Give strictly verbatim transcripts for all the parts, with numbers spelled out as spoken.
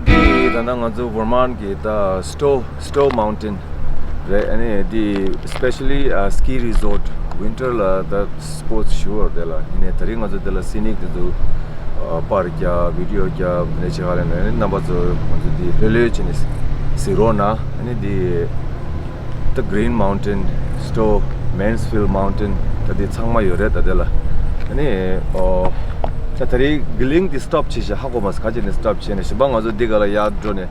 འདི་ད་ལྟ་ང་ཚོ་ཝར་མཱན་གྱི་ད་སི་ཊོ་སི་ཊོ་མའུན་ཊེན་རེད། ཨ་ནི་འདི་སི་པེ་ཤལ་ལི་ཨ་སི་ཀི་རི་ཟོར་ཊི་ཝིན་ཊར་ལ་ད་སི་པོར་ཊི་ཞུ་བར་དེ་ལ་ཡིན་ནའི་ད་རིང་ང་ཚོ་དེ་ལ་སི་ནིག་དེ་ཚོ་ཨ་པར་རྒྱབ་བི་ཌི་ཡོ་རྒྱབ་དེ་འདྲ་བྱེད་ག་ལ་ནས་རྣམ་པ་ཚོ་ང་ཚོ་འདི་ལྷོད་ལྷོད་བྱས་ནས་གཟིགས་རོགས་གནང་། ཨ་ནི་འདི་The Green Mountain Store, Mansfield Mountain, ད་དེ་ཚང་མ་ཡོད་རེད་ད་དེ་ལ། ཨ་ནི་ཨོ་ད་ད་རེས་གི་ལིང་དེ་སི་ཊོབ་བྱས་ཤག་ཧ་གོ་མ་སོང་ག་ཅི་ནས་སི་ཊོབ་བྱས་ནས་གཞན་པ་ང་ཚོ་འདི་ག་ལ་ཡར་འགྲོ་ནས་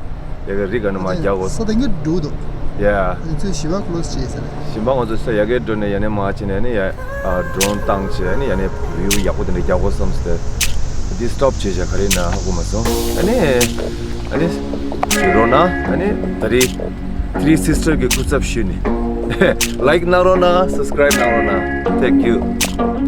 ཡ་གི་རི་ག་ནས་མར་རྒྱག་དགོས་སོང་། ས་དེ་ངས་འགྲོ་འདུག་ཡ། ང་ཚོས་བཞི་པ་ཁོ་ལོ་སི་བྱས་ཟེར་ནས། གཞན་པ་ང་ཚོ་ས་ཡ་གི་འགྲོ་ནས་ཡ་ནས་མར་བྱས་ནས་ཨ་ནི་ཡ་ཌོ་རོན་བཏང་བྱས་ཨ་ནི་ཡ་ནས་བིའུ་ཡག་པོ་དེ་འདྲ་རྒྱག་དགོས་བསམ་སྟེ། འདི་སི་ཊོབ་བྱས་ཤག་ག་རེ་ན་ཧ་གོ་མ་སོང་། ཨ་ནི་ཨ་ནི་རོགས་གནང་། ཨ་ནི་ད་རེས་Three Sister གི་སྐུ་ཚབ་ཞུས་ནས་ལའིཀ་གནང་རོགས་གནང་། སབ་སི་ཀ་རའིབ་གནང་རོགས་གནང་། Thank you.